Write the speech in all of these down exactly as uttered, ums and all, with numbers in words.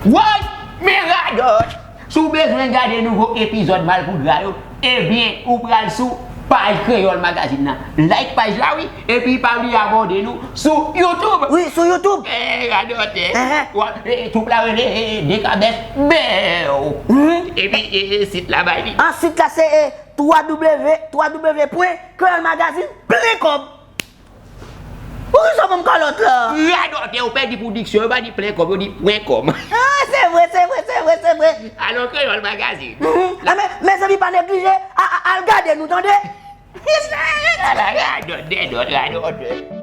Woy! Men radòt! Si w bezwen gade nouvo epizòd Malpougra yo, ebyen, ou pral sou paj Kreyòl Magazine nan. Like paj la, wi, epi pa bliye abòne nou sou YouTube. Wi, sou YouTube. Eh, radòt, eh. Ehn. Wa, eh, twoup la rele, eh, Dekabès Bèw. Mhm. Epi, eh, eh, sit la bay li. Ah, sit la se, eh, twa W, twa W pwen kreyòl magazine plen kòb. Poukisa w ban m kalòt la? Radòtè, ou pèdi pou diksyon, yo pa di plen kòb, yo di pwen kòm. Ah, se vre, se vre, se vre, se vre. Alò, Kreyòl Magazine. Mhm. Ah, men, mezanmi, pa neglije, a, a, al gade nou, tande. Ala radòt, dèdòt, radòtè.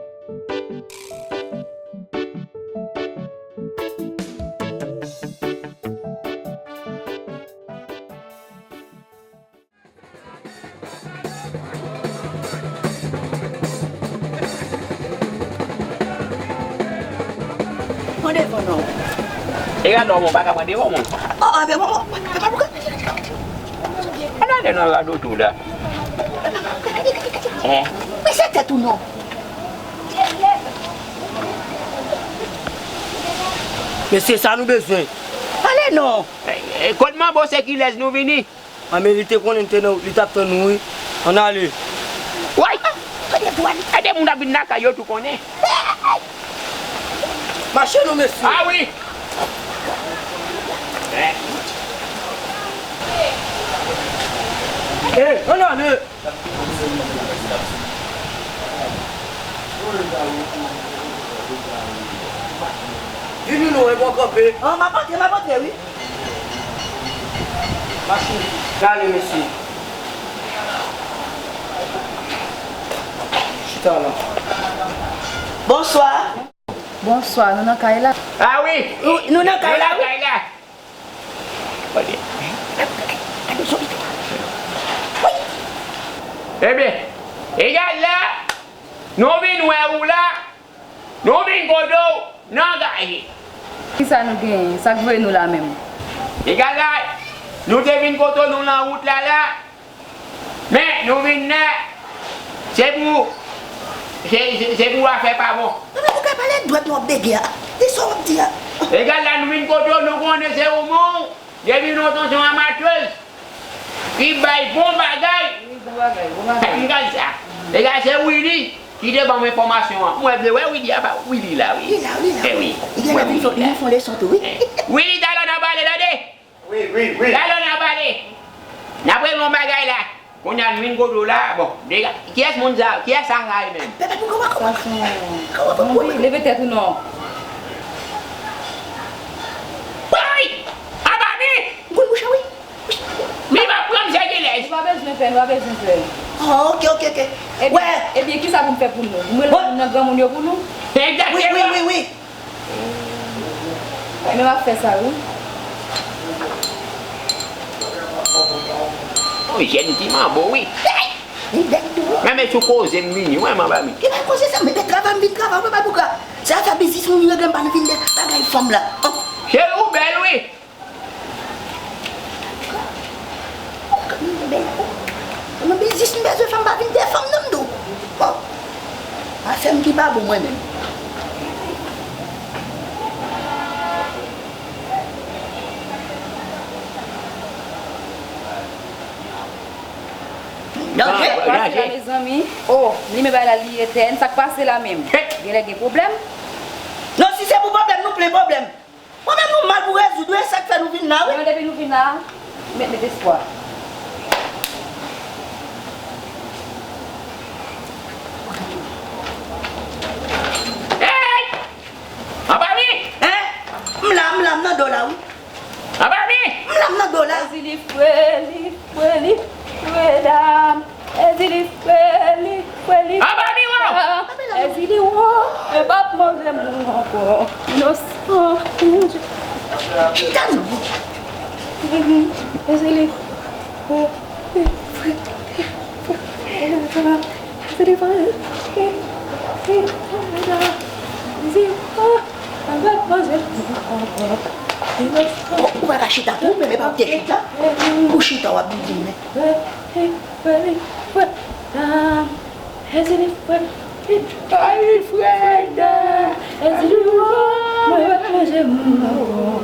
Pran devan non. E gade non, pa ka pran devan, mon. Oh, oh, men, mon, mon, pa, pa, pa, pa. Ala de nan rado tou la. Eh. Men se tèt ou non. Mesye, sa nou bezwen. Pale non. Eh, eh, kot manbo se kilès nou vini? Anmè, li te konnen n te nan, li t ap tann nou, wi. Ann ale. Woy! Gade moun ap vin lakay yo tou konnen. Mache non, mesye. Ah wi! Eh, ann ale. Vini non, e bò kanpe. Ah, m ap antre, m ap antre, wi. Mache. Gade, mesye. Chita la. Bonswa. Bonswa, nou nan kay la? Ah wi. Wi, nou nan kay la, wi. Ebyen, egal la, nou vin wè ou la, nou vin kote w nan kay. Kisa nou genyen? Sa k voye nou la menm? Egal la, nou te vin kote w, nou nan wout la la. Men, nou vin la, se pou, se, se, se pou afè pa bon. Epi ou ka pale dwèt nou ap bege a. Di sa w ap di a. Egal la, nou vin kote w, nou konnen se ou moun. Depi lontan se yon amatèz ki bay bon bagay. Wi, bon bagay, bon bagay. M gad sa. Egal, se Willy ki te ban m enfòmasyon an. Mwen vle wè Willy a, pa Willy la, wi. Li la, li la. Eh wi. Li genlè vin fè, li vin fè yon leson tou, wi. Eh. Willy, talè n a pale, tande. Wi, wi, wi. Talè n a pale. N ap regle yon bagay la. Kounye a n vin kote w la. Bon, dega. Kiyès moun sa? Kiyès sa a menm? Bebe, pou kòman, kòman? Kòman, kòman? Leve tèt ou non. Woy! Apa mi! M konn bouch a, wi. Mi pa pran m sèvilèz. Ou pa bezwen pè, ou pa bezwen pè. Oh, ok, ok, ok. Ebyen, ebyen, kisa pou m fè pou nou? M rele moun nan granmoun yo pou nou? Egzakteman. Wi, wi, wi, wi. Men m ap fè sa, wi. Yon jèn ti manbo, wi. Li bèl tou, wi. Men, men sou koze m vini, wi, manman mi. Ki bay koze sa, men, men travay m vin travay, wi, Babouka. Se afè biznis moun yo regle m pa nan vin de bagay fanm la. Oh. Cheri, ou bèl, wi. Mwen biznis m bezwen fè, m pa vin defann non m tou. Bon. Afè m ki pa bon mwen menm. Sa k pase la, mezanmi? Oh, li men bay la li etèn. Sa k pase la menm? Genlè gen pwoblèm? Non, si se pou pwoblèm, nou plen pwoblèm. Mwen menm nou mal pou rezoud, wi, e sa k fè nou vin la, wi. Mwen depi nou vin la, met, met espwa. Hey! Anba mi! Hein? M la, m la, m nan do la, wi. Anba mi! M la, m nan do la. Ezili fwe li, fwe li, fwe dam. Ezili fwe li, fwe li. Anba mi, waw! Ezili wo, e p ap manje moun ankò. Inosan, Bondye. Chita non. Ezili fwe li, fwe li, fwe li. Ezili fwe li, fwe li, fwe li. Ezili wo, e p ap manje moun ankò. Inosan. Ou pa ka chita tou, men pa w te chita. Ou chita, w ap di men. Ay, freda. Ay, freda. Mwen pa manje moun ankò.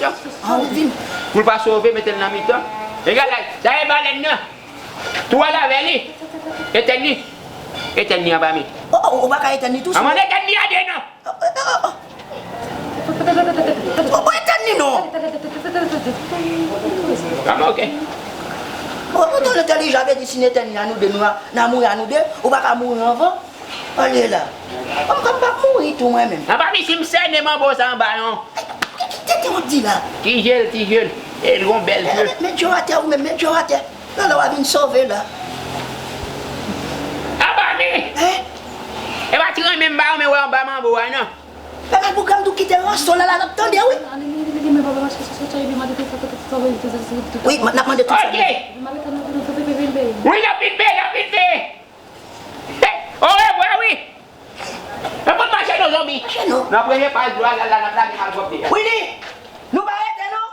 mitan. Pou l pa sove, mete l nan mitan. Egal, sa e balèn nan. Tou al avè li. Etèn li. Etèn li anba mi. Oh, oh, ou pa ka etèn li tou. Ann etèn li a de non. Oh, oh, oh, oh. Oh, oh, etèn li non. Ah, ok. Oh, poutan entèlijan vle di si n etèn li a nou de, nou a, n a mouri a nou de, ou pa ka mouri anvan. Ale la. M p ap mouri tou mwen menm. Anba mi si m sène manbo sa anba non. Ki tete w ap di la? Ti je l, ti je l. E l gon bèl je. Met je w atè ou menm, met je w atè. Lala w a vin sove la. Anba mi! Hein? E pa ti renmen m ba ou men wè anba manbo a non. Papa Bougra m tou kite ranson la la n ap tande wi. Wi, n ap mande tout sa. Ok. Wi, n ap vin veye, n ap vin veye. Hey, orevwa wi. N ap mache non zonbi. Mache non. Nan premye paj dlo a la la n ap lage malpwòpte a. Willy, nou pa rete non.